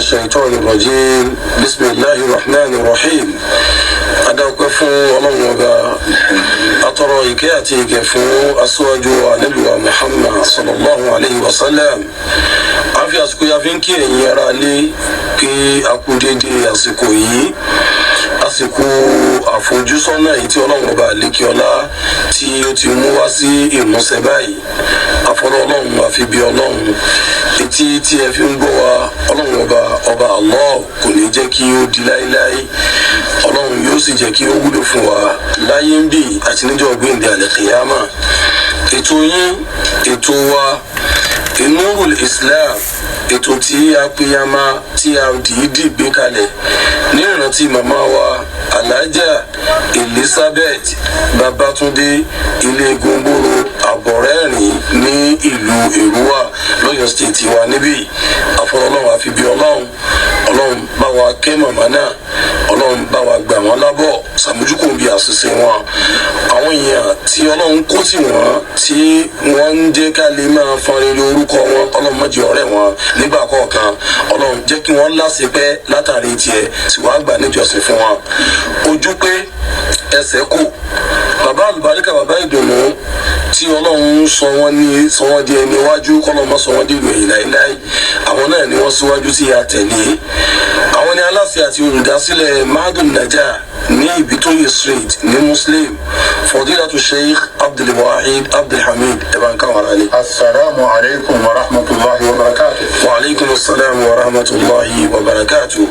الشيطان الرجيم بسم الله الرحمن الرحيم. Adáwọ̀pẹ́ fún Ọlọ́run Ọba, atọrọ ìkẹ́ àti ìgẹ̀ fún aṣíwájú Ànábì wa Muhammad sallallahu alayhi wa sallam. A fi àsìkò ya fi ń kí ẹ̀yin ará ilé pé a kú déédéé àsìkò yìí, àsìkò àfojúsọ́nà èyí tí Ọlọ́run Ọba àlékiọlá tí ó ti mú wá sí ìmúṣẹ báyìí. Àfọlọ́ Ọlọ́run, àfi bí Ọlọ́run, etí tí ẹ fi ń gbọ́ wa, Ọlọ́run Ọba, Ọba Allah, kò ní jẹ́ kí ó di láéláé. Ọlọ́run yóò sì jẹ́ kí ó wúlò fún wa láyé ń bì àti níjọ́ gbẹ̀ǹdẹ̀ àlẹ́kìyàmà. Ètò yín, ètò wa, Nurul Islam, ètò tí a pèyàmá tí a dìídì gbé kalẹ̀ ní ìrántí màmá wa Alhaja Elizabeth Babatunde Ilé Góńgóró Àbọ̀rẹ́rìn ní ìlú Èrúwà lọ́yọ̀ State wa níbí. Àfọlọ́lọ́run, àfi bí Ọlọ́run, Ọlọ́run bá wa kẹ́ màmá náà, Ọlọ́run bá wa gbà wọ́n lábọ̀, sàmójúkò bí àṣìṣe wọn. Àwọn èèyàn tí Ọlọ́run kó tì wọ́n, tí wọ́n ń jẹ́ ká lè máa fọn rere orúkọ wọn, Ọlọ́run má jẹ́ ọ̀rẹ́ wọn nígbà kọ̀ọ̀kan. Ọlọ́run jẹ́ kí wọ́n láṣepẹ́ látàrí tiẹ̀, sì wá gbà níjọsìn fún wọn. Ojú pé ẹsẹ̀ kù, bàbá àlùbáríkà, bàbá ìdùnnú tí Ọlọ́run sọ wọ́n ní sọ wọ́n di ẹni iwájú, kọ́lọ́mọ́ sọ wọ́n di ìròyìn láéláé. Àwọn náà ni wọ́n síwájú tí a tẹ̀lé. Àwọn ni aláṣẹ àti olùdásílẹ̀ Mahadum Naja ní Ibitoye Street ní Muslim, Fọdílàtú Sheikh Abdulwahid Abdulhamid ẹ̀bánká wàrà ni. Asalaamu alaykum wa rahmatulahi wa barakatu. Wa aleykum salaam wa rahmatulahi wa barakatu.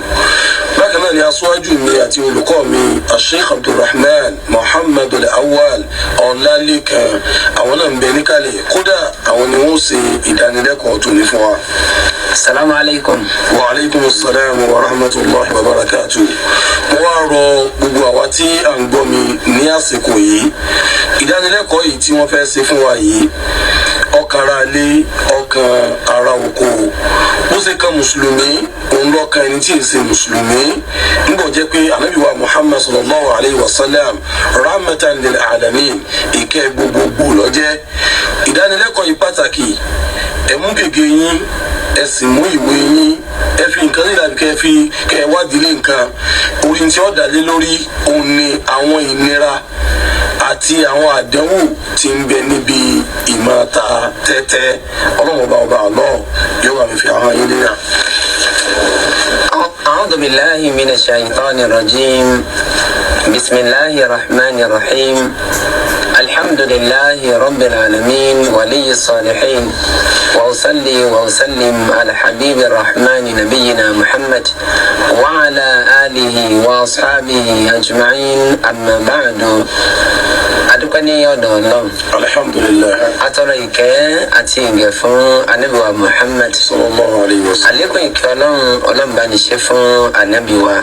Bákan náà ni aṣáájú mi àti olùkọ́ mi, Sheikh Abdulrahman Muhammad Awal Ọlálékan, àwọn náà ń bẹ níkàlẹ̀. Kódà àwọn ni wọ́n ṣe ìdánilẹ́kọ̀ọ́ tòní fún wa. Asalaamu alaykum. Wa aleykum salaam wa rahmatulahi wa barakatu. Mo wá rọ gbogbo àwa tí à ń gbọ́ mi ní àsìkò yìí, ìdánilẹ́kọ̀ọ́ yìí tí wọ́n fẹ́ ṣe fún wa yìí, ọkàn ara lé, ọkàn ara oko, bó ṣe kan mùsùlùmí, òun lọ́kàn ẹni tí ì ṣe mùsùlùmí. Nígbà jẹ́ pé Ànábì wa Muhammad sallallahu alayhi wa sallam, rahmatan lil alamin, ìkẹ́ gbogbogbò lọ́jẹ́. Ìdánilẹ́kọ̀ọ́ yìí pàtàkì. Ẹ mú gègé yín, ẹ sì mú ìwé yín, ẹ fi nǹkan nílà, kẹ fi kẹ wádìí lé nǹkan orí tí ó dálé lórí. Òun ni àwọn ìnira àti àwọn àdánwò tí ń bẹ níbi ìmọ̀ta tẹ́tẹ́. Ọlọ́run Ọba, Ọba àlọ́, yóò bá mi fi àwọn yín léyà. أعوذ بالله من الشيطان الرجيم. بسم الله الرحمن الرحيم. الحمد لله رب العالمين، ولي الصالحين، وأصلي وأسلم على حبيب الرحمن نبينا محمد وعلى آله وأصحابه أجمعين. أما بعد، Adúpẹ́ ní ọ̀dọ̀ Ọlọ́run. Alhamdulilayi. Atọ́rọ ìkẹ́ àti ìgẹ̀ fún Ànábì wa Muhammad. Sallallahu alayhi wa sallam. Àlékún ìkẹ́ Ọlọ́run, Ọlọ́run bá ní ṣe fún Ànábì wa.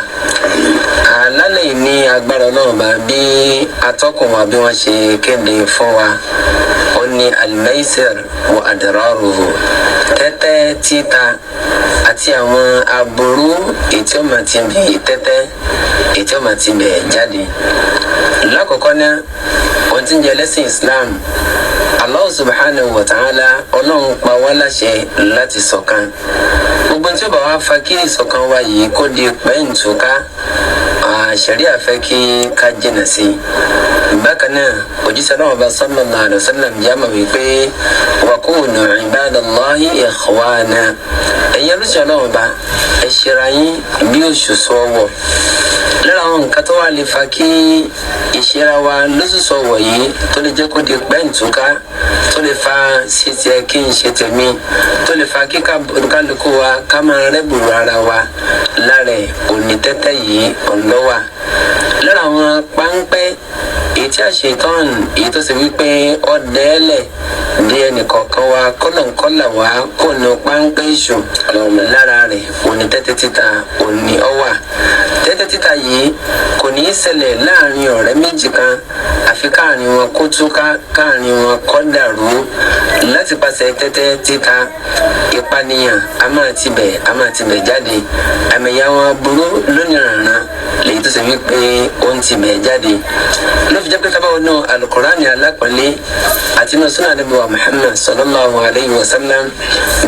Alálẹ̀ yìí, ní agbára Ọlọ́run bá, bí atọ́kùn wa bí wọ́n ṣe kéde fún wa, ó ní al-maisir wa adraruhu, tẹ́tẹ́ títa àti àwọn aburú ètí ó máa ti bì tẹ́tẹ́, ètí ó máa ti bẹ̀ jáde. Lákọ̀ọ́kọ́ náà, ohun tí ń jẹ́ lẹ́sìn Islam, Allah subhanahu wa ta'ala, Ọlọ́run pa wá láṣẹ láti ṣọ̀kan. Gbogbo tí ó bá wá fa kí ìṣọ̀kan wa yìí kó di pẹ́ǹtùká, ṣẹ̀ríà fẹ́ kí ká jìnà sí i. Bákan náà, òjíṣẹ́ náà ọba sallallahu alaihi wasallam jámà wípé wa kunu ibadallahi ikhwana, ẹ̀yin olùsọ̀rọ̀ náà ọba, ẹ ṣera yín bí òṣùṣù ọwọ̀. Lára àwọn nǹkan tó wà lè fa kí ìṣera wa lóṣooṣù ọwọ̀ yìí tó lè jẹ́ kó di pẹ́ǹtùká, tó lè fa ṣe tiẹ̀ kí n ṣe tèmi, tó lè fa kí kálukú wa ká máa rẹ́bùrú ara wa lára ẹ̀, òní tẹ́tẹ́ yìí ọ̀lọ́wà lára àwọn páńpẹ́ èyí tí àṣetán, èyí tó ṣe wípé ọ̀dẹ́ẹ̀lẹ̀ bí ẹnìkọ̀ọ̀kan wa, kọ́lọ̀ńkọ́là wa kò ní páńpẹ́ ìṣù lára rẹ̀, òní tẹ́tẹ́ títa òní ọ̀wà. Tẹ́tẹ́ títa yìí kò ní í ṣẹlẹ̀ láàrin ọ̀rẹ́ méjì kan, àfi káàrin wọn kó túká, káàrin wọn kó dàrú. Láti pàṣẹ tẹ́tẹ́ títa, ìpànìyàn a máa tibẹ̀ jáde. Àmì àwọn aburú lónìrànràn lèyí tó ṣe wípé ó ń tibẹ̀ jáde. Ló fi jẹ́ pé tábà wọnú Alukurani alápọ̀nlé àti inú sunnah Ànábì wa Muhammad sallallahu alayhi wa sallam,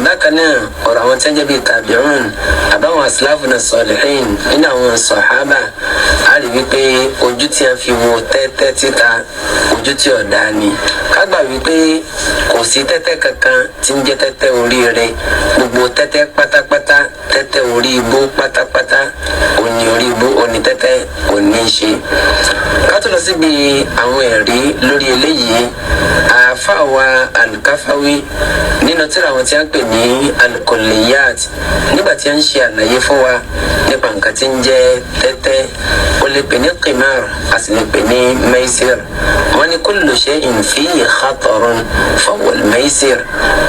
bákan náà ọ̀rọ̀ àwọn tí wọ́n jẹ́ bíi tabi'un àbáwọn aslafuna salihin nínú àwọn sọ̀hábà, a rí wípé ojú tí a fi wo tẹ́tẹ́ títa, ojú tí ò dáa ni. Ká gbà wípé kò sí tẹ́tẹ́ kankan tí ń jẹ́ tẹ́tẹ́ oríire. Gbogbo tẹ́tẹ́ pátápátá, tẹ́tẹ́ orí ibú pátápátá òní, orí ibú òní tẹ́tẹ́ òní ṣe. Ká tó lọ síbi àwọn ẹ̀rí lórí eléyìí, àáfàá wa Alukafawi nínú tírà àwọn tí a ń pè ní Alukoliyat, nígbà tí a ń ṣe àlàyé fún wa nípa nǹkan tí ń jẹ́ tẹ́tẹ́, ó lè pè ní qimar, a sì lè pè ní maisir. Wọ́n ní kullu shay'in fihi khatarun fahuwa al-maisir.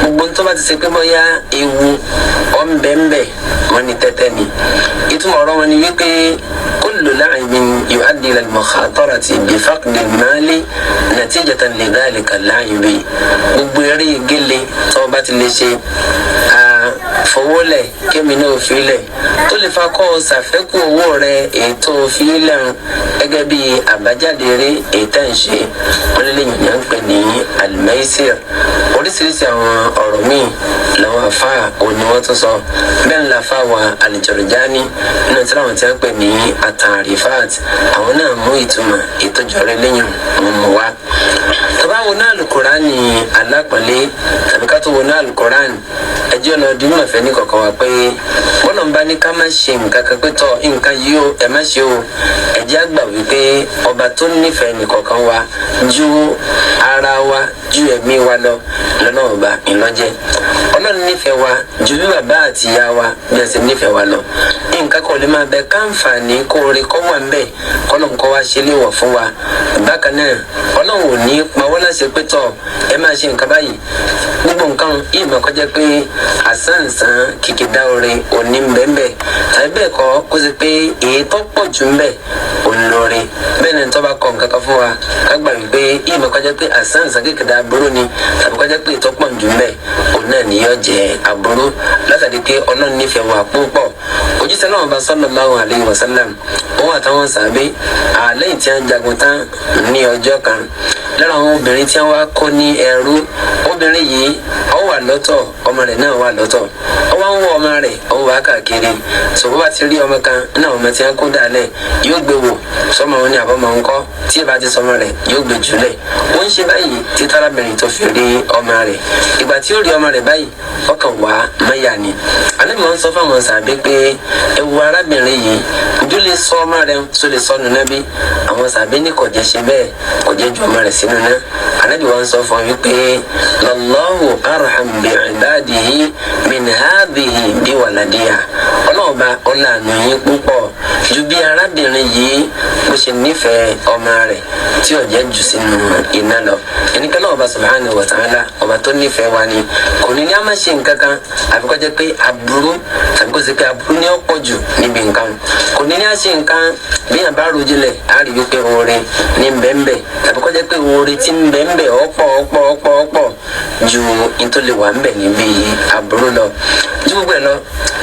Gbogbo tó bá ti ṣe pé bóyá ewu ọ̀nbẹ̀nbẹ̀, wọ́n ní tẹ́tẹ́ ni. Ìtumọ̀ ọ̀rọ̀ wọn ni wípé kullu la'ibin yu'addi ila al-mukhatarati bi faqdi al-mali natijatan li dhalika al-la'ibi. Gbogbo eré gele tó bá ti lè ṣe fowólẹ̀ kémi náà filẹ̀, tó lè fa kọ́ ọ ṣàfẹ́kù owó rẹ ètò filẹ̀ ń gẹ́gẹ́ bí àbájáde eré ètò ń ṣe, wọ́n lé lẹ́yìn ní à ń pè ní al-maisir. Oríṣiríṣi àwọn ọ̀rọ̀ míì làwọn àfáà òní wọ́n tún sọ bẹ́ẹ̀. Ńlá àfáà wa Al-Jurjani nínú tí àwọn tí wọ́n pè ní At-Ta'rifat, àwọn náà mú ìtumọ̀ ìtọ́jọ́rẹ́ lẹ́yìn wọn mú wá. Tọ́ba wo náà Al-Qur'ani alápọ̀nlé, tàbí ká tó wo náà Al-Qur'ani, ẹjọ́ lọ dín mọ̀fẹ́ ní kọ̀ọ̀kan wa pé bọ́lá ń bá ní ká má ṣe nǹkan kan pé tọ́ nǹkan yìí o, ẹ má ṣe o, ẹjẹ́ àgbà wípé ọba tó nífẹ̀ẹ́ nìkọ̀ọ̀kan wa ju ara wa, ju ẹ̀mí wa lọ lọ́nà ọba ìlọ́jẹ́. Ọlọ́run nífẹ̀ẹ́ wa ju bí bàbá àti ìyá wa bí ẹ ṣe nífẹ̀ẹ́ wa lọ. Nǹkan kan ò lè máa bẹ káǹfààní kó oore kọ́ wà ńbẹ̀, kọ́nà kọ́ wá ṣe léwọ̀ fún wa. Bákan náà, Ọlọ́run ò ní pa wọ́n láṣẹ pé tọ̀ ẹ máa ṣe nǹkan báyìí, gbogbo nǹkan yìí máa kọjá pé àsáǹsán kìkìdá oore òní ńbẹ́ńbẹ́, tàbí bẹ́ẹ̀ kọ́ kó ṣe pé èyí tó pọ̀ jù ńbẹ̀ òun lóore. Bẹ́ẹ̀ ni tó bá kọ nǹkan kan fún wa, ká gbà wípé yìí máa kọjá pé àsáǹsán kìkìdá aburú ni, tàbí kọjá pé èyí tó pọ̀ jù ńbẹ̀ òun náà ni yóò jẹ́ aburú, látàrí pé Ọlọ́run nífẹ̀ẹ́ wa púpọ̀. Òjíṣẹ́ náà bá sallallahu alayhi wa sallam, òun àtàwọn sàbí, àlẹ́yìn tí wọ́n jagun tán ní ọjọ́ kan, lára àwọn obìnrin tí wọ́n wá kó ní ẹrú, obìnrin yìí ó wà lọ́tọ̀, ọmọ rẹ̀ náà wà lọ́tọ̀. Ó wá ń wọ ọmọ rẹ̀, ó ń wá káàkiri. Sọ̀rọ̀ bá ti rí ọmọ kan náà, ọmọ tí wọ́n kó dálẹ̀, yóò gbé wò sọmọ òun ní àbọ̀mọ̀ ńkọ́. Tí ì bá ti sọmọ rẹ̀, yóò gbé jùlẹ̀. Ó ń ṣe báyìí tí tárábìnrin tó fi rí ọmọ rẹ̀. Ìgbà tí ó rí ọmọ rẹ̀ báyìí, ọkàn wá mọ́yà ni. Ànábì wọn sọ fáwọn sàbí pé ẹ wo arábìnrin yìí, ojú lè sọ ọmọ rẹ̀ tó lè sọnù náà bí? Àwọn sàbí ní kò jẹ́ ṣe bẹ́ẹ̀, kò jẹ́ ju ọmọ rẹ̀ sínú náà. Ànábì wọn sọ fún wípé lallahu arham bi ibadihi min hadhihi bi waladiha. Ọlọ́ọ̀ba ọ̀làánú yín púpọ̀ ju bí arábìnrin yìí bó ṣe nífẹ̀ẹ́ ọmọ rẹ̀ tí ó jẹ́ jù sínú iná lọ. Ẹnikẹ́ni ọba subhanahu wa ta'ala, ọba tó nífẹ̀ẹ́ wa ni, kò ní ní a máa ṣe nǹkan kan àfi kó jẹ́ pé aburú, tàbí kó ṣe pé aburú ní ó pọ̀ jù níbi nǹkan. Kò ní ní a ṣe nǹkan bí yàn bá rojilẹ̀, á rí wípé oore ní bẹ́ẹ̀nbẹ́, tàbí kó jẹ́ pé oore tí ń bẹ́ẹ̀nbẹ́ ọ̀pọ̀ ọ̀pọ̀ ọ̀pọ̀ ọ̀pọ̀ ju nítorí wà ń bẹ̀ níbi aburú lọ. Ju gbogbo ẹ̀ lọ,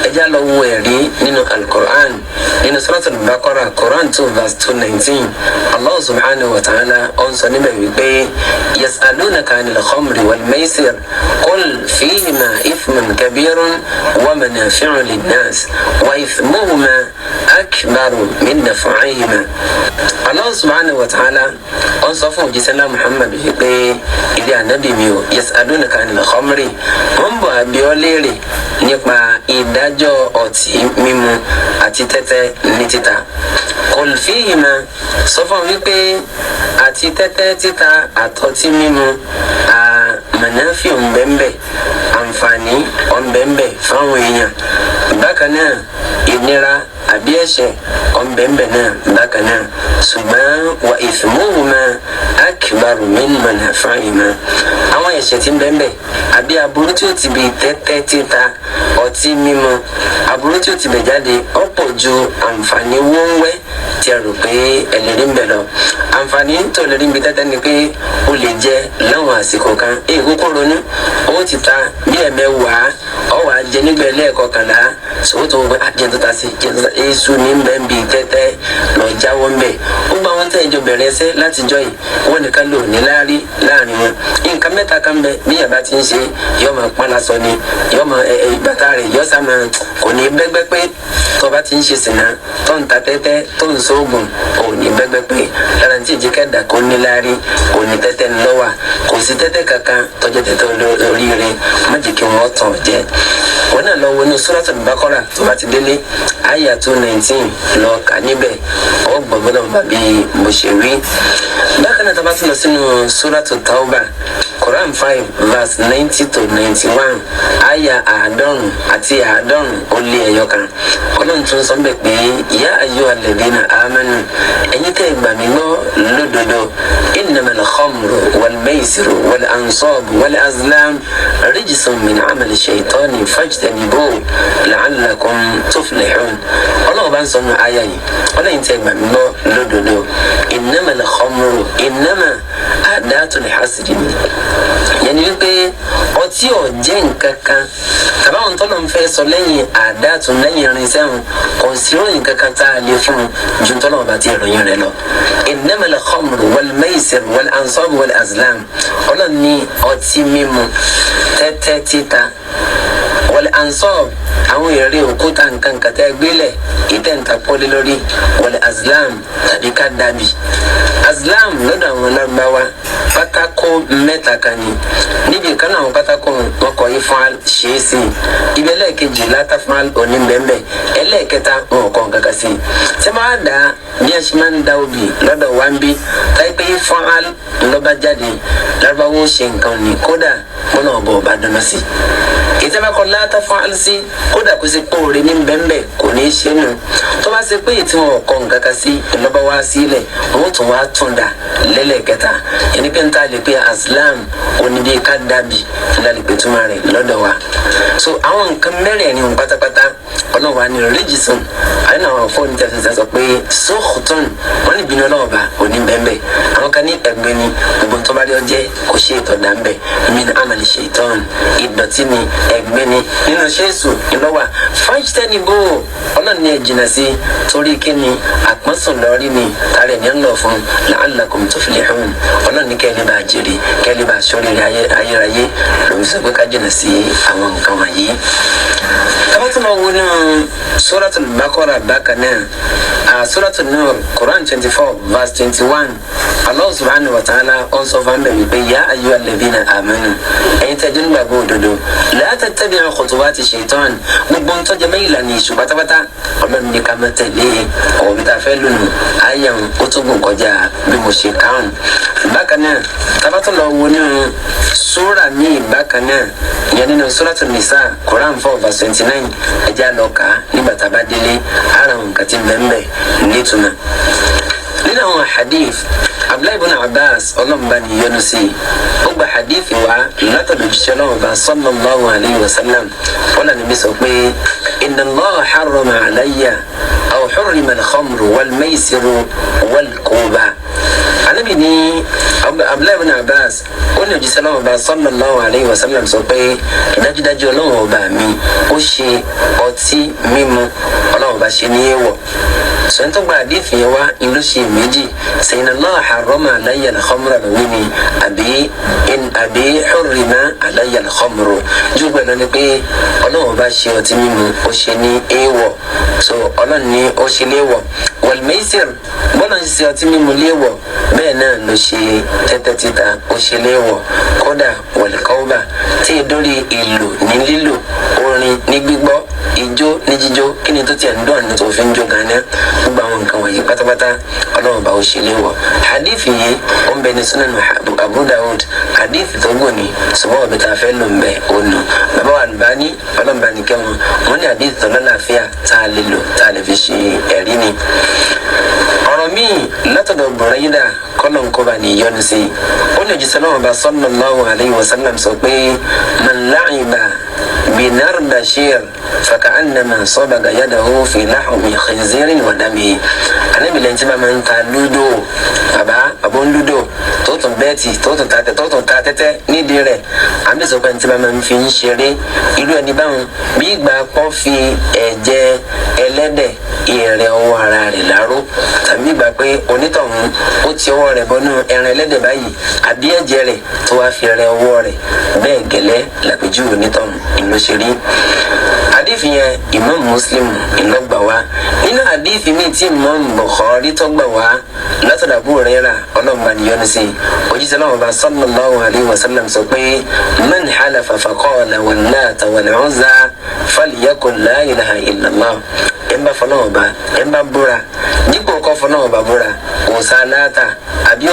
ẹ já lọ wo ẹ̀rí nínú Alukur'an, nínú Suratul Baqara, Quran 2 verse 219. Allah subhanahu wa ta'ala ó ń sọ níbẹ̀ wípé yas'alunaka anil khamri wal maisir qul fihima ithmun kabirun wa manafi'u linnas wa ithmuhuma akbaru min naf'ihima. Allah subhanahu wa ta'ala ó ń sọ fún òjíṣẹ́ náà Muhammad wípé ilé ànábì mi ò, yas'alunaka anil khamri, wọ́n ń bọ̀ àbí ọ léèrè nípa ìdájọ́ ọtí mímu àti tẹ́tẹ́ ní títa. Qul fihima, sọ fún wípé àti tẹ́tẹ́ títa àtọtí mímu, manafi ọ̀nbẹ̀nbẹ̀, àǹfààní ọ̀nbẹ̀nbẹ̀ fáwọn èèyàn. Bákan náà ìnira àbí ẹ̀ṣẹ̀ ọ̀nbẹ̀nbẹ̀ náà bákan náà, ṣùgbọ́n wà ithmuhuma akbaru min manafa'ihima. Àwọn ẹ̀ṣẹ̀ tí ń bẹ́ńbẹ̀ àbí aburú tí ó ti bi tẹ́tẹ́ títa, ọtí mímu, aburú tí ó ti bẹ̀ jáde ọ̀pọ̀ ju àǹfààní wọ́nwẹ́ tí a rò pé ẹlẹ́rìí ń bẹ̀ lọ. Àǹfààní tó lè rí ibi tẹ́tẹ́ ni pé o lè jẹ láwọn àsìkò kan, èyí kúkú ronú owó ti ta bí ẹ̀mẹ́wàá ọ wàá jẹ nígbà ẹlẹ́ẹ̀kọkànlá sòwò tó wọ́n jẹ tó ta sí jẹ tó ta èso ní bẹ́ẹ̀ bí tẹ́tẹ́ lọ jáwọ́ ń bẹ̀. Ó gba àwọn tẹ́ ìjọ bẹ̀rẹ̀ ẹsẹ̀ látijọ́ yìí, wọ́n nìkan lò ní láárí láàrin wọn. Nǹkan mẹ́ta kan bẹ bí yàrá ti ń ṣe, yọ máa pọ́n lásọ ni, yọ máa bàtà rẹ̀ yọ sá máa kò ní bẹ́gbẹ́ pé. Tó bá ti ń ṣe sìnà, tó ń ta tẹ́tẹ́, tó ń sóògùn, ò ní bẹ́gbẹ́ pé. Lára tí ìjì kẹ́dà kó ní láárí kò ní tẹ́tẹ́ ńlọ́wà. Kò sí tẹ́tẹ́ kankan tọ́jú tẹ́tẹ́ oríire, má jẹ́ kí wọ́n tàn jẹ. Wọn náà lọ wọnú Suratul Baqara tó bá ti délé, àyà 219, lọ kà níbẹ̀, ọ gbọ́dọ̀ bá bí mo ṣe rí. Bákan náà, tó bá tún lọ sínú Suratul Tawbah, Quran 5 verse 90 to 91, àyà 91, Ọlọ́run tún sọ bẹ́ẹ̀ pé ya ayyuhal ladhina amanu, ẹ̀yin tẹ́ gbà mí gbọ́ lódodo, innamal khamru wal maisiru wal ansabu wal azlam rijsun min amali shaytani fajtanibuhu la'allakum tuflihun. Ọlọ́run bá ń sọ nù àyà yìí, Ọlọ́run tẹ́ gbà mí gbọ́ lódodo, innamal khamru, innama adatul hasri, yẹn ni wípé ọtí ò jẹ́ nǹkan kan tàbáwọn tọ́lọ̀ ń fẹ́ sọ lẹ́yìn àdàtún lẹ́yìn irinṣẹ́ wọn, kò sí ròyìn kankan tá a lè fún un ju tọ́lọ̀ bá ti ròyìn rẹ̀ lọ. Innamal khamru wal maisir wal ansab wal azlam, Ọlọ́run ní ọtí mímu, tẹ́tẹ́ títa, wal ansab, àwọn èrè òkúta nǹkan kan tẹ́ gbélẹ̀ ìtẹ̀ǹtà pọ́lé lórí, wal azlam, tàbí ká dàbí. Azlam lọ́dọ̀ àwọn Lárúbáwá, pátákó mẹ́ta kan ni. Níbi kan náà, àwọn pátákó wọn kọ yí fún ṣe é sí ibi, ẹlẹ́ẹ̀kejì látàfún òní bẹ́ẹ̀nbẹ́ẹ̀, ẹlẹ́ẹ̀kẹta wọn ò kọ́ nǹkan kan sí i. Tí wọ́n á dà bí a ṣe máa ń da obì lọ́dọ̀ wa ń bí táyé pé fún lọ́ba jáde, Lárúbáwó ṣe nǹkan ní kódà bọ́lá ọ̀bọ̀ ọba dáná sí ìtẹ́bà kọ látàfún alisi, kódà kó ṣe pé òre ní bẹ́ẹ̀nbẹ́ẹ̀ kò ní í ṣe nù. Tó bá ṣe pé ètí wọn kọ nǹkan kan sí ìlọ́ba wá sílẹ̀, wọn tún wá tún dà lẹ́lẹ́kẹta. Ẹni pé ń ta lè pe aslam oníbi ká dàbí ńlá lè pe túmọ̀ rẹ̀ lọ́dọ̀ wa. So àwọn nǹkan mẹ́rẹ̀ẹ̀rin pátápátá, Ọlọ́run wa ní ríjìsùn àyìn. Àwọn fóònù tẹ̀sán sọ pé sókòtòn, wọn ní bínú Ọlọ́run bá òní bẹ́ẹ̀. Àwọn kan ní ẹ̀gbẹ́ ni gbogbo tó bá rí ọjẹ́ kò ṣe ìtọ̀dá ń bẹ̀, min amali shaitan, ìdọ̀tí ni, ẹ̀gbẹ́ ni, nínú ṣéṣù ìlọ́wà. Fájítẹ́nì bò, Ọlọ́run ní ẹ jìnnà sí, torí kíni? Àpọ́nsùn lọ́rí ni tààrẹ̀ ní ń lọ fún. La'allakum tuflihun, Ọlọ́run ní kẹ́lẹ́ bá jèrè, kẹ́lẹ́ bá sórí ayérayé lòun sọ pé ká jìnnà sí àwọn nǹkan wọ̀nyí. Tabatuma wo nínú Suratul Baqara bákan náà, Suratul Nur, Quran 24 verse 21, Allah subhanahu wa ta'ala ó sọ fún mi wípé ya ayyuhal ladhina amanu, ẹ̀yin tẹ́jú nígbàgbọ́ òdodo, la tattabi'u khutuwati shaitan, gbogbo ń tọ́jú mẹ́yìlá ní ìṣù pátápátá, Ọlọ́run ní ká má tẹ̀lé. Ọ̀wọ́ bí tá a fẹ́ lónìí àyà ó tó gùn kọjá bí mo ṣe kárùn. Bákan náà, tabatọ́ lọ wo nínú sóra míì bákan náà, ìyẹn nínú Suratul Nisa, Quran 4 verse 29, ẹjẹ́ àlọ́ kà á nígbà tá a bá délé, ara nǹkan tí bẹ́ẹ̀ bẹ́ẹ̀ nítumọ̀. Nínú àwọn hadith, Abdullahi ibn Abbas, ọlọ́mùbá ni yọ́nú sí i, ó gba hadith wa látọ̀dọ̀ jíṣẹ́ Ọlọ́run sallallahu alayhi wa sallam. Wọ́n lànà bí sọ pé inna Allaha harrama alayya aw hurrima al-khamru wal-maysiru wal-kuba. Anabi ní Abdullahi ibn Abbas ó ní òjíṣẹ́ Ọlọ́run ọba sallallahu alayhi wa sallam sọ pé dájúdájú Ọlọ́run ọba mi ó ṣe ọtí mímu, Ọlọ́run ọba ṣe ní èèwọ̀. Sọ́yìn tó gba àdéhùn yẹn wá ìlú ṣe méjì sẹ́yìn, Allah harrama alayya al-khamra lówí ni àbí hurrima alayya al-khamru jù gbẹ̀lọ́ ni pé Ọlọ́run ọba ṣe ọtí mímu, ó ṣe ní èèwọ̀. So Ọlọ́run ní ó ṣe léèwọ̀, wal maisir, bọ́lá ń ṣe ọtí mímu léèwọ̀, bẹ́ẹ̀ náà ló ṣe tẹ́tẹ́ títa, ó ṣe léèwọ̀. Kódà wal kawba, tí ì dórí ìlò ní lílò, orin ní gbígbọ́, ijó ní jíjó, kí ni tó tiẹ̀ ń dùn àná tó fi ń jó gan-an? Gbogbo àwọn nǹkan wọ̀nyí pátápátá, Ọlọ́run bá ó ṣe léèwọ̀. Hadith yìí ó ń bẹ ní Sunan Abu Dawud. Hadith tó gùn ni, ṣùgbọ́n ọ̀bẹ tá a fẹ́ lò ń bẹ ó nù. Bàbá wa Albani, Ọlọ́run bá ní kẹ́ wọn. Wọ́n ní àdìsí tó lálàáfíà tá a lè lò, tá a lè fi ṣe ẹ̀rí ni. Ọ̀rọ̀ míì látọ̀dọ̀ Buraida, kọ́lọ̀ ń kóba ní ìyọnu sí i, ó ní òjíṣẹ́ náà bá sallallahu alayhi wa sallam sọ pé man la'iba binardashir faka'annama sabaga yadahu fi lahmi khinzirin wa damihi. Ànábì lẹ́yìn tí bá máa ń ta lúdò, bàbá bàbá ń lúdò tó tún bẹ́ẹ̀tì, tó tún ta, tó tún ta tẹ́tẹ́ nídìí rẹ̀, àbí sọ pé ní tí bá máa ń fi ń ṣeré, irú ẹni báwọn bí ìgbà pọ́n fi ẹ̀jẹ̀ ẹlẹ́dẹ̀ ìrẹ̀ ọwọ́ ara rẹ̀ láró, tàbí ìgbà pé onítọ̀hún ó ti ọwọ́ rẹ̀ bọ́nú ẹran ẹlẹ́dẹ̀ báyìí àbí ẹ̀jẹ̀ rẹ̀ tó wá fi rẹ ọwọ́ rẹ̀, bẹ́ẹ̀ gẹ́lẹ́ làpèjúwe onítọ̀hún ìlú ṣe rí. Àdìfì yẹn, Imam Muslim ìlọgbà wá. Nínú àdìfì míì tí Imam Bukhari tó gbà wá látọ̀dọ̀ Abu Hurairah, ọlọ́mọba níyọnu sí i, òjíṣẹ́ náà bá sallallahu alayhi wa sallam sọ pé man halafa faqala wal-Lata wal-Uzza falyaqul la ilaha illallah. Ẹ̀ ń bá fọlọ́wọ́ bá ẹ̀ ń bá búra, dípò kọ́ fọlọ́wọ́ bá búra òòṣà Láàtà àbí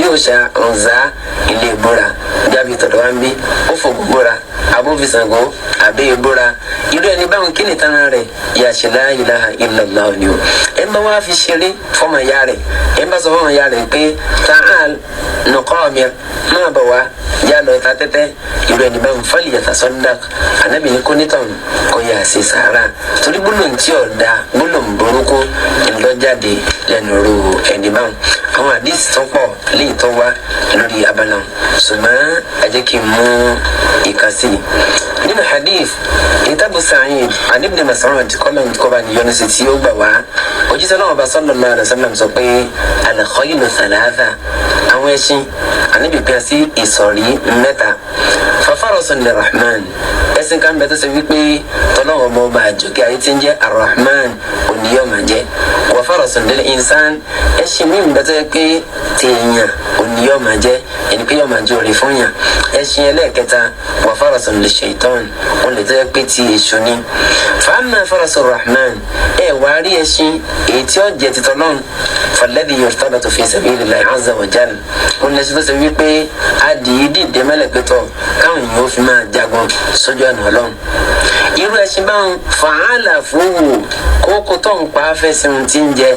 òòṣà Uzza ilé búra, jábì tọ̀dọ̀ wá ń bí ó fògùn búra, abófisàngó àbí ìbúra, irú ẹni báwọn kí ni tánà rẹ̀ yà ṣe la ilaha illallah ni o. Ẹ̀ ń bá wá fi ṣeré fọmọ ya rẹ̀, ẹ̀ ń bá sọ fọmọ ya rẹ̀ pé ta'al nuqamir, máa bọ̀ wá yá lọ ta tẹ́tẹ́, irú ẹni báwọn falyatasaddaq, ànábì ní kónítàn kò yà sí sàárà, torí gbólóhùn tí ò da, gbólóhùn burúkú ńlọ́jáde lẹ́nu ru ẹni báwọn. Àwọn àdìsí tó pọ̀ léyìí tó wá lórí abala, ṣùgbọ́n ẹ jẹ́ kí n mú ìka sí i nínú hadith ìtàbù Sa'id an Ibn Mas'ud, kọ́lọ̀ kọ́ba níyọnu sí, tí ó gbà wá, òjíṣẹ́ náà ọba sallallahu alaihi wasallam sọ pé al-khaylu thalatha, àwọn ẹṣin ànábì pín sí ìsọ̀rí mẹ́ta. Fa farasun lirrahman, ẹṣin kan bẹ tó ṣe wípé tọ́lọ́wọ́ bọ́ bá àjọkẹ́ ayé tí ń jẹ́ arrahman òníyọ́ máa jẹ́. Wa farasun lil insan, ẹṣin míì bẹ tó yẹ pé tèèyàn òníyọ́ máa jẹ́, ẹni pé yọ́ máa jẹ́ òrè fún yàn. Ẹṣin ẹlẹ́ẹ̀kẹta, wa farasun lish shaitan, òun lè tó yẹ pé ti èṣù ni. Fa amma farasun rahman, ẹ wàá rí ẹṣin èyí tí ó jẹ titọ́ lọ́run, falladhi yurtabatu fi sabilillahi azza wa jal, òun lè ṣe tó ṣe wípé adìyí dìde mẹ́lẹ̀ pé tọ̀ káwọn èèyàn ó fi máa jagun sójú ọ̀nà ọlọ́run. Irú ẹṣin báwọn fàálà fowó kókó tó ń pa afẹ́sìn tí ń jẹ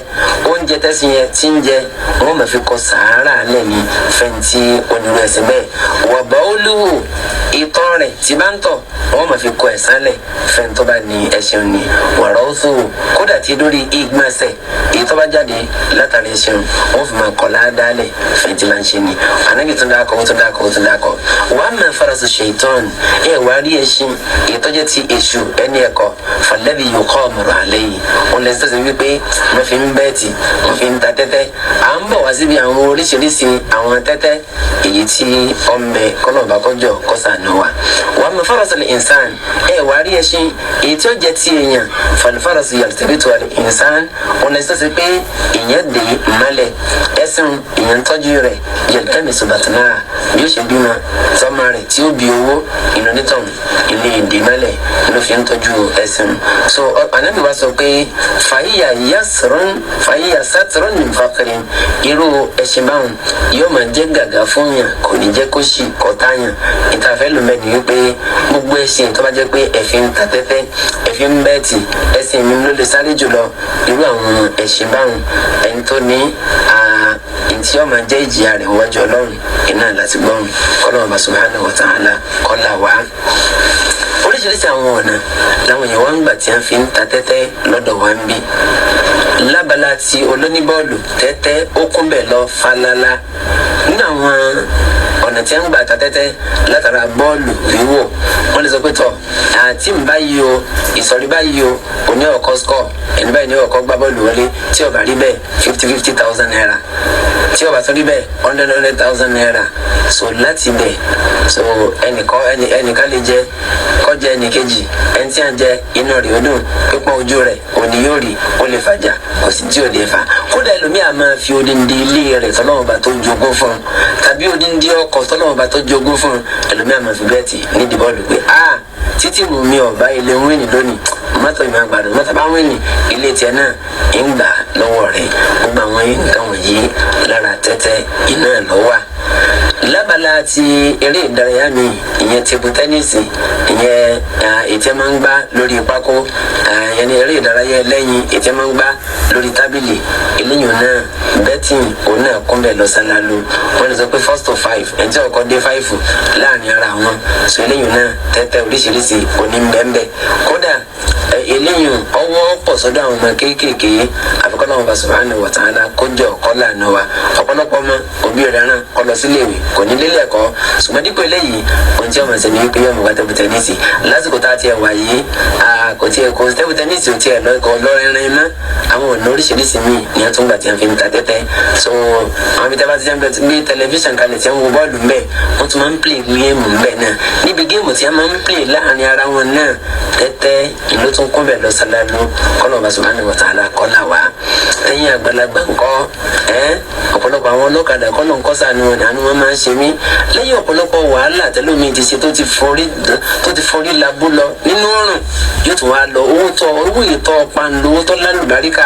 oúnjẹ tẹ́sìn yẹn tí ń jẹ, wọ́n máa fi kọ sàárà lẹ́ni fẹ́ntì onírú ẹṣin bẹ́ẹ̀. Wọ̀bọ̀ olúwo ìtọ́ rẹ̀ tí bá ń tọ̀, wọ́n máa fi kọ ẹ̀sán lẹ̀ fẹ́ntọ́ bá ní ẹṣin ní wàrà ọ̀ṣọ́, kódà tí lórí ìgbọ̀nsẹ̀ èyí tó bá jáde látàrí ẹṣin, wọ́n fi máa kọ ládàálẹ̀ fẹ́ntì máa ń ṣe ni. Ànábì tún dákọ̀, ó tún dákọ̀, ó tún dákọ̀. Wàá máa faraṣọ ṣèitán, ẹ wàá rí ẹṣin èyí tó jẹ́ ti èṣù ẹni ẹ̀kọ́, falladhi yuqamaru alayhi, òun lè sọ́sẹ̀ wípé wọ́n fi ń bẹ́ẹ̀tì, wọ́n fi ń ta tẹ́tẹ́. À ń bọ̀ wá síbi àwọn oríṣiríṣi àwọn tẹ́tẹ́ èyí tí ọmọ kọlọ́ọ̀bá kọjọ kọsànù wa. Wàá mọ farasul insan, ẹ wàá rí ẹṣin èyí tí ó jẹ́ ti èèyàn, falfarasu yaltabitu al insan, òun lè sọ́sẹ̀ pé èèyàn dè mọ́lẹ̀ ẹṣin, èèyàn tọ́jú rẹ̀, yaltamisu batnaha, bí ó ṣe bímọ sọ́mọ rẹ̀ tí ó bí owó ìlú nítọ̀hún ilé ìdè mọ́lẹ̀ ló fi ń tọ́jú ẹṣin. So Ànábì wa sọ pé fàyíyà yasrun fàyíyà satrun min faqrin, irú ẹṣin báwọn yóò máa jẹ́ gàgà fún yàn, kò ní jẹ́ kó ṣì kọ́tà yàn. Ìtafẹ́ ló mẹ́ni wípé gbogbo ẹṣin tó bá jẹ́ pé ẹ̀fín ta tẹ́tẹ́, ẹ̀fín bẹ́ẹ̀tì, ẹṣin mi ló lè sáré jùlọ, irú àwọn ẹṣin báwọn ẹni tó ní ntí ó máa jẹ́ ìjìyà rẹ̀ wájú ọlọ́run iná láti gbọ́n kọ́lọ́run bá subhanahu wa ta'ala kọ́là wá. Oríṣiríṣi àwọn ọ̀nà làwọn èèyàn wá ń gbà tí wọ́n fi ń ta tẹ́tẹ́ lọ́dọ̀ wa ń bí. Lábala ti olóníbọ́ọ̀lù tẹ́tẹ́ ó kún bẹ̀ lọ falala. Nínú àwọn ọ̀nà tí wọ́n ń gbà ta tẹ́tẹ́ látara bọ́ọ̀lù wíwò, wọ́n lè sọ pé tọ̀ àti ń báyìí o, ìsọ̀rí báyìí o, òní ọ̀kọ́ score ẹni báyìí ní ọ̀kọ́ gbá bọ́ọ̀lù wọlé, tí ó bá rí bẹ́ẹ̀ 50,000 naira, tí ó bá tún rí bẹ́ẹ̀ 100,000 naira. So láti bẹ̀ so ẹnìkan ẹnìkan lè jẹ kọjá ẹnìkejì, ẹni tí a jẹ inú rẹ̀ ó dùn pípọ́n ojú rẹ̀ òní yóò rí, ó lè fàjà, kò sí tí ò lè fà. Kódà ẹlòmíà máa fi odindi ilé rẹ̀ tọ́lọ́wọ́n bá tó jogún fún un, tàbí odindi ọkọ̀ tọ́lọ́wọ́n bá tó jogún fún un, ẹlòmíà máa fi bẹ́ẹ̀tì nídìí bọ́ọ̀lù pé a títí mú mi ọ̀bá ilé wíìnì lónìí, mọ́tò ìmọ̀ àgbàdo mọ́tò bá wíìnì ilé tiẹ̀ náà ń gbà lọ́wọ́ rẹ̀. Gbogbo àwọn nǹkan wọ̀nyí lára tẹ́tẹ́ iná lọ́wọ́. Lábala ti eré ìdárayá mi, ìyẹn table tennis, ìyẹn ètí ẹ máa ń gbá lórí pákó, ìyẹn ní eré ìdárayá ẹlẹ́yin ètí ẹ máa ń gbá lórí tábìlì, eléyìí náà betting òun náà kún bẹ́ẹ̀ lọ́sàn-án. Wọ́n lè sọ pé first to five, ẹni tí ọkọ̀ dé five láàrin ara wọn. So eléyìí náà, tẹ́tẹ́ oríṣiríṣi òní bẹ́ẹ̀. Kódà eléyìí ọwọ́ pọ̀ sọ́dọ̀ àwọn ọmọ kéékèèké, àfikún náà bá subhanahu wa ta'ala kójọ ọ̀kọ́ lànà wa. Ọ̀pọ̀lọpọ̀ ọmọ, òbí rẹ̀ rán kó lọ sílé ìwé, kò ní lélẹ̀ ẹ̀kọ́, ṣùgbọ́n dípò eléyìí, ohun tí ọmọ ṣe ni wípé yọmọ gba table tennis. Lásìkò tá a tiẹ̀ wà yìí, kò tiẹ̀ kò table tennis ò tiẹ̀ lọ kò lọ rinrin mọ́. Àwọn ọ̀nà oríṣiríṣi míì ni wọ́n tún gbà tí wọ́n fi ń ta tẹ́tẹ́. So àwọn ibi tí a bá ti jẹ́ gbé tẹlifíṣàn kalẹ̀ tí wọ́n wo bọ́ọ̀lù ńbẹ̀, wọ́n tún máa ń play game ńbẹ̀ náà. Níbi game tí wọ́n máa ń play láàrin ara wọn náà, tẹ́tẹ́ ìlú tún kún bẹ̀ lọ sálálú. Kọ́nà ọba subhanahu wa ta'ala kọ́là wá. Ẹ̀yin àgbàlagbà ńkọ́? Ẹ́ ọ̀pọ̀lọpọ̀ àwọn ọlọ́kadà, kọ́nà ńkọ́ sànù wọn, àánú wọn máa ń ṣe mí. Lẹ́yìn ọ̀pọ̀lọpọ̀ wàhálà tẹ́lómi ti ṣe, tó ti forí labú lọ nínú ọ̀rùn, yóò tún wá lọ owó tó owó ìtọ́ pàǹdù, owó tó lálùbáríkà,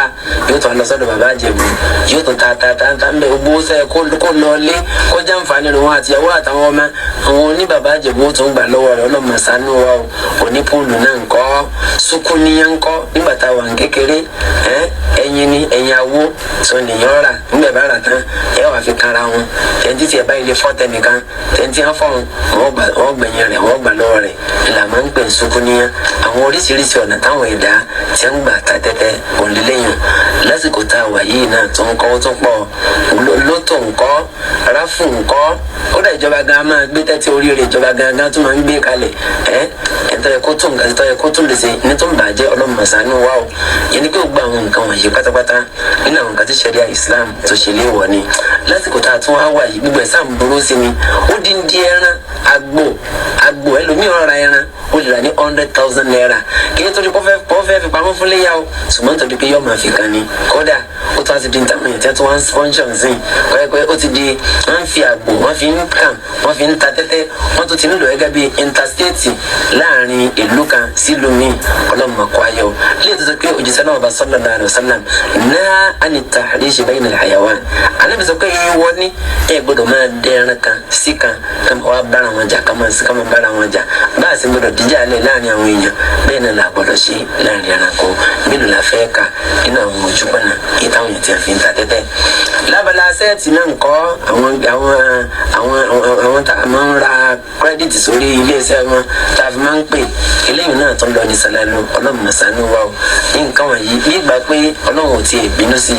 yóò tún wá lọ sọ́dọ̀ bàbá àjẹbù, yóò tún ta ta ta ta ń bẹ. Gbogbo sẹ́ kó lọ lé, kó jàǹfààní rẹ̀, wọn àtìyàwó àtàwọn ọmọ. Àwọn oníbàbá àjẹbù ó tún gbà lọ́wọ́ rẹ̀. Ọlọ́mọ ṣàánú wa o. Òní pool náà ńkọ́? Sukuniyan ńkọ́? Nígbà tá a wà ní kékeré, ẹyin ni ẹyin awó tó nìyẹn rà. Nígbà bá rà tán, ẹ wà fi kanra wọn. Tẹ̀ntì tí ẹ bá ilé fọ́ tẹnìkan, tẹ̀ntì á fọ́ wọn, gbẹ̀yìn rẹ̀, wọ́n gbà lọ́wọ́ rẹ̀. Ìlà máa ń pè sukuniyan. Àwọn oríṣiríṣi ọ̀nà táwọn ẹ̀dá tí ń gbà ta tẹ́tẹ́ òǹlẹ́lẹ́yìn lásìkò tá a wà yìí náà tó ń kọ́ tó pọ̀. Lotto ńkọ́? Raffle ńkọ́? Ó dà, ìjọba gan máa gbé tẹ́tí oríire, ìjọba gangan tó máa ń gbé kalẹ̀. Ẹ ẹ̀ tó yẹ kó tó nǹkan tó yẹ kó tó lè ṣe ní tó ń bàjẹ́. Ọlọ́mọ ṣàánú wa o. Yẹn ni pé ó gba àwọn nǹkan wọ̀nyí pátápátá nínú àwọn nǹkan tí ṣẹ̀ríà Islam tó ṣe léèwọ̀ ni. Lásìkò tá a tún wá wà yìí, gbogbo ẹ̀ sáà ń burú sí ni. Ó dín dín ẹran àgbò, àgbò, ẹlòmíràn ra ẹran, ó lè rà ní ₦100,000. Kì í torí kó fẹ́ fi pamọ́ fún léyà o, ṣùgbọ́n torí pé yóò máa fi kan ni. Kódà ó tún á ti di táwọn èèyàn tí wọ́n tún wá ń sponsor sí i pé ó ti di wọ́n ń fi àgbò, wọ́n fi ń kàn, wọ́n fi ń ta tẹ́tẹ́. Wọ́n tún ti ń lò gẹ́gẹ́ bí interstate láàrin ìlú kan sílùú míì. Ọlọ́mọ kó ayọ̀ lè tó sọ pé òjíṣẹ́ náà bá sallallahu alaihi wasallam náà á ní tahrish bayna al-hayawan. Ànábì sọ pé ìwọ ní ẹ gbọ́dọ̀ máa dẹran kan sí kan ká máa wá bára wọn jà, ká máa sí ká máa bára wọn jà. Bá a sì gbọ́dọ̀ díjà lẹ̀ láàrin àwọn èèyàn, bẹ́ẹ̀ náà là gbọ́dọ̀ ṣe láàrin ẹranko. Mélòó la fẹ́ kà nínú àwọn ojúpọ̀nà èyí táwọn èèyàn ti fi ń ta tẹ́tẹ́? Lábala set náà ńkọ́? Àwọn tá a máa ń ra credit sórí iléeṣẹ́ wọn tá a fi máa ń pè, eléyìí náà tó ń lọ ní sàlálù. Ọlọ́run ṣàánú wa o. Nǹkan wọ̀nyí, nígbà pé Ọlọ́run ò tiẹ̀ bínú sí,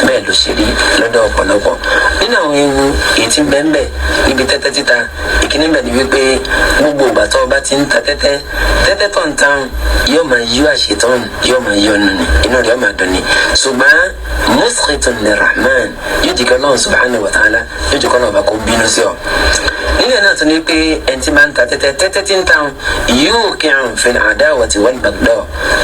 bẹ́ẹ̀ ló ṣe rí lọ́dọ̀ ọ̀pọ̀lọpọ̀. Nínú àwọn ewu èyí tí ń bẹ ń bẹ níbi tẹ́tẹ́ títa, ìkíní bẹ̀ ni wípé gbogbo ìgbà tó o bá ti ń ta tẹ́tẹ́, tẹ́tẹ́ tó ń tan yóò máa yọ àṣetán, yóò máa yọ nù ní inú rẹ̀, yóò máa dùn ní, ṣùgbọ́n muskhitun lirrahman, yóò jẹ́ kí Ọlọ́run subhanahu wa ta'ala, yóò jẹ́ kí Ọlọ́run bá kó bínú sí ọ. Nílẹ̀ náà tún ní pé ẹni tí máa ń ta tẹ́tẹ́, tẹ́tẹ́ tí ń ta yóò kírun fil adawati wal bagda,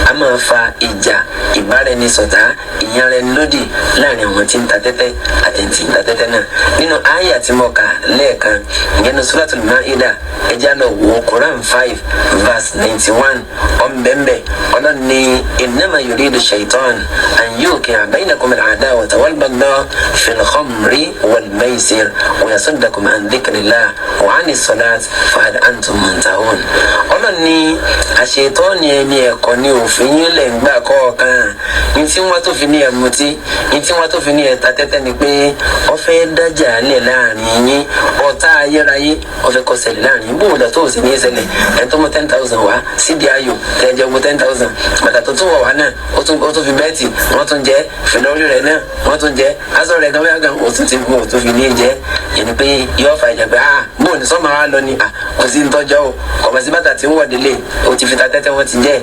a máa fa ìjà, ìbáraẹnisọ̀tá, ìyanrẹnilódì láàrin àwọn tí ń ta tẹ́tẹ́ àti tí ń ta tẹ́tẹ́ náà. Nínú àyà tí mo kà lẹ́ẹ̀kan, ìyẹn ní Suratul Maida, ẹjẹ́ lọ wò, Quran 5 verse 91, ọ̀nbẹ̀nbẹ̀. Ọlọ́run ní innama yuridu shaitan an yuqi'a baynakum al-adawata wal bagda fil khamri wal maisir wa yasuddakum an dhikrillah wa ani salat fahal antum muntahun. Ọlọ́run ní àṣetọ́ni ẹni ẹ̀kọ́ ní òfin yín lẹ̀ ń gbà kọ̀ọ̀kan ní tí wọ́n tó fi ní ẹ̀ mutí, ní tí wọ́n tó fi ní ẹ̀ ta tẹ́tẹ́, ni pé ó fẹ́ dájà lẹ̀ láàrin yín. Ọ̀tá ayérayé ó fẹ́ kó ṣẹlẹ̀ láàrin yín. Bóòlù tó sì ní ṣẹlẹ̀, ẹ̀ tó mú 10,000 wá síbi ayò tẹ̀jẹ̀ gbó 10,000, bàtà tó tún wọ̀ wá náà, ó tún fi bet, wọ́n tún jẹ́ fìlọ́rí rẹ̀ náà, wọ́n tún jẹ́ aṣọ rẹ̀ gan wíwá gan, ó tún ti mú, ó tún fi ní jẹ́. Yẹn ni pé yóò fa ìjà pé, ah, bóò ní sọ́mà wa lọ ni. Ah, kò sí ntọ́jọ́ o, kò bá sí bàtà tí ń wọ̀ délé, o ti fi ta tẹ́tẹ́, wọ́n ti jẹ́.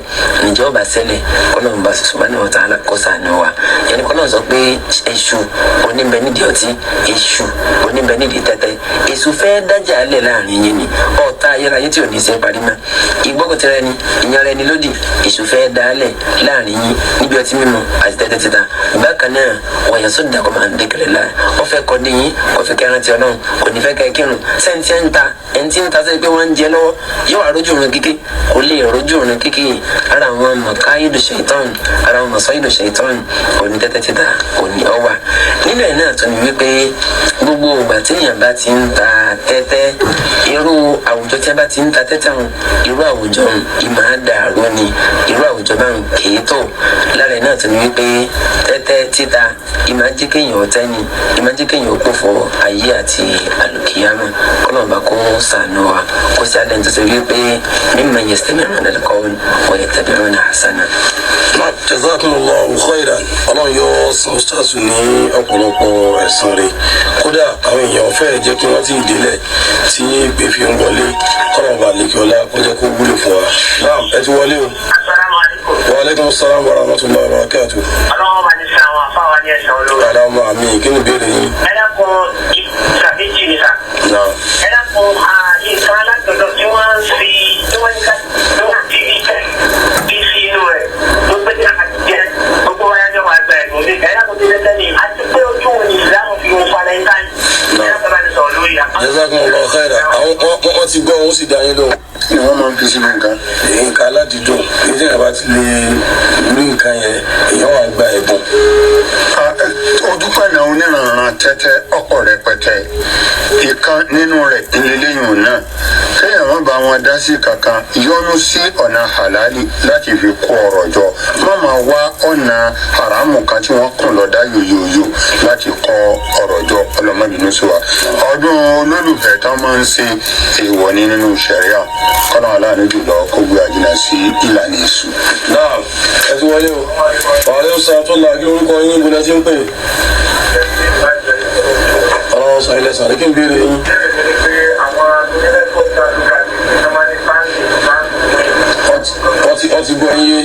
Ǹjẹ́ ó bá ṣẹlẹ̀, kọ́lọ́n bá subhanahu wa ta'ala kó ṣàánú wa. Yẹn ni kọ́lọ́n sọ pé èṣù oníbẹ̀ nídìí ọtí, èṣù oníbẹ̀ nídìí tẹ́tẹ́, èṣù fẹ́ dájà lẹ̀ láàrin yín ni. Ọ̀tá ayérayé tí ò ní ṣe parí mọ́, ìgbókòtìrẹ ẹni, ìyanra ẹni lódì, èṣù fẹ́ dálẹ̀ láàrin yín níbi ọtí mímu àti tẹ́tẹ́ títa. Bákan náà, wa yasuddakum an dhikrillah, ó fẹ́ kọ́ dín yín, kò fẹ́ kẹ́ rántí Ọlọ́run, kò ní fẹ́ kẹ́ kírun sẹ́ńtì. tẹ́tẹ́ ń ta, ẹni tí ń ta sẹ́yìn pé wọ́n ń jẹ lọ́wọ́, yóò wá rójú òrùn kíkí? Kò lè rójú òrùn kíkí. Ara àwọn mọ̀káyìdù ṣèitán, ara àwọn mọ̀sọ́yìdù ṣèitán òní tẹ́tẹ́ títa òní ọwà nínú ẹ̀ náà. Tún ni wípé gbogbo ìgbà téèyàn bá ti ń ta tẹ́tẹ́, irú àwùjọ tí a bá ti ń ta tẹ́tẹ́ wọn, irú àwùjọ ìmọ̀ àdàrú ni irú àwùjọ bá ń kéé tó. Lára ẹ̀ náà tún ni wípé tẹ́tẹ́ títa ìmọ̀ ajé kéèyàn ọ̀tẹ́ ni, ìmọ̀ ajé kéèyàn kó fọ ayé àti àlùkìyámà. Kọ́lọ́ọ̀bá kó sànù wa, kó sí alẹ́ tó ṣe wípé mímọ yastami'una al-qawl wa yattabi'una ahsana. Jazakumullahu khairan. Ọlọ́run yóò san ustaz ní ọ̀pọ̀lọpọ̀ ẹ̀san rẹ̀. Kódà àwọn èèyàn fẹ́ẹ̀ jẹ́ kí wọ́n ti délẹ̀ tí ìpè fi ń wọlé. Kọ́lọ́ọ̀bá lèkì ọlá kó jẹ́ kó wúlò fún wa. Naam, ẹ ti wọlé o. Asalaamualeykum. Wa aleykum salaam wa rahmatulahi wa barakatuh. Ọlọ́wọ́ bá ní sọ àwọn afáwa ní ẹ̀sán olóore. Àdámọ́ àmì, kí ni ìbéèrè yín? Ẹ dákun, ìgbà méjì ni sà. Naam. Ẹ dákun, nǹkan alágbọ̀dọ̀ tí wọ́n ń fi tí wọ́n ní ká tí wọ́n fi bí sí inú rẹ̀ ló pé kí a jẹ gbogbo wa yájọ́ máa gba ẹ̀gbọ́n mi. Ẹ dákun, tí lẹ́tẹ̀ ni àti pé ojú wo ni ìsìlámù fi wo Valentine? Ẹ dákun, bá ní sọ̀rọ̀ lórí àpá. Jazakumullahu khairan. Àwọn wọ́n ti gbọ́, òun sì dá yín lóhùn. Ni wọ́n máa ń fi sínú nǹkan. Nǹkan aládìídùn èyí tí èèyàn bá ti lè rí nǹkan yẹn, èèyàn wà gba ẹ̀bùn. Ojúpẹ̀nà oníranran tẹ́tẹ́ ọ̀pọ̀ rẹpẹtẹ. Ìkan nínú rẹ̀ ìlélẹ́yìn náà, kéèyàn má bá wọn dá sí kankan. Yọnu sí ọ̀nà halali láti fi kó ọrọ̀ jọ. Má máa wá ọ̀nà haramu kan tí wọ́n kùn lọ́dá yòyòyò láti kó ọrọ̀ jọ. Ọlọ́mọbìnrin sí wa, ọdún olólùfẹ́ tán máa ń ṣe, èèwọ̀ ní nínú sẹ̀ríà. Kọ́nà aláàánú jùlọ kó gbé àjìnà sí ìlànà èṣù. Naam, ẹ ti wọlé o. Wàhálà sàn tó là kí orúkọ yín, bó lẹ ti ń pè? Ọlọ́wọ́ sàn ilẹ̀ sàn kí n béèrè yín. Wọ́n ti gbọ́ yín yé,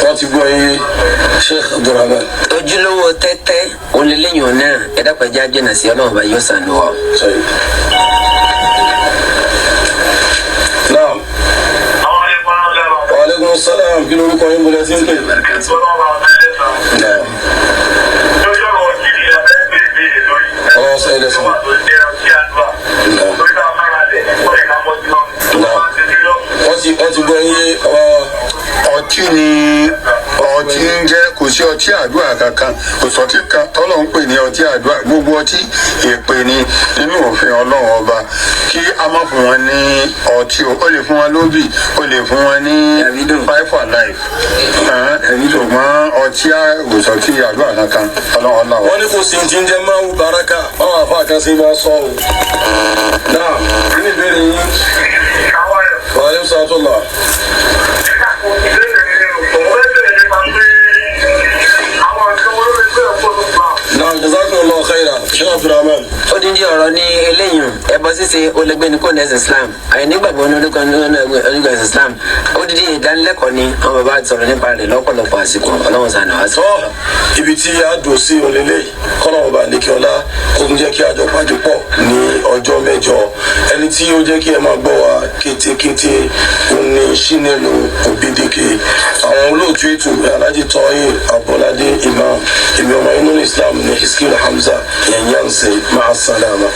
wọ́n ti gbọ́ yín yé, Sheikh Abdulrahman. Ojúlówó tẹ́tẹ́ onílẹ̀yìn náà, ẹ dákun, ẹ jẹ́ á jìnnà sí. Ọlọ́run bá yóò sànù wa. Sọyìn. Naam. Wa aleykum salaam, kí lorúkọ yín, bó lẹ ti ń pè? Naam. Ọlọ́wọ́ sàn ilẹ̀ sàn. Naam. Wọ́n ti gbọ́ yín yé ọba wa. Ọtí ni ọtí ń jẹ́. Kò sí ọtí àdúrà kankan, kò sọtí kan tọ́lọ̀ ń pè ní ọtí àdúrà. Gbogbo ọtí èpè ni nínú òfin Ọlọ́run Ọba. Kí a má fún wọn ní ọtí o. Ó lè fún wọn lóbì, ó lè fún wọn ní Dàbídùn. Five Alive, ṣùgbọ́n ọtí, kò sọtí àdúrà kankan. Ọlọ́run Ọlọ́run. Wọ́n ní kò sí ti ń jẹ́ máa wù baraka, báwọn afa kan sí máa sọ o. Náà, kí ni ìbéèrè yín? Wa aleykum salaam tó là. Náà, jazakumullahu khairan, Sheikh Abdulrahman. Odindi ọ̀rọ̀ ní eléyìí. Ẹbọ ṣíṣe olùgbéni kò nẹ́sìn Islam, àìnígbàgbọ́ ní orúkọ ní orúkọ ẹ̀sìn Islam. Odindi ìdánilẹ́kọ̀ọ́ ni àwọn bàbá ti sọ̀rọ̀ nípa rẹ̀ lọ́pọ̀lọpọ̀ àsìkò. Ọlọ́run sànù wá sí. Tọ́, ibi tí a dùn sí onílé, kọ́nà ọba àlekíọ́lá kó tún jẹ́ kí a jọ pàdé pọ̀ ní ọjọ́ mẹ́jọ. Ẹni tí ó jẹ́ kí ẹ máa gbọ́ wa kétékété òun ni Ṣínẹ́lò Òbídìkè. Àwọn olóòtú ètò, Alhaji Tọ́yìn Abọ́ládé Imam. Èmi ọmọ inú Islam ní Hiskil Hamza Yanyanse. Máa sálámà.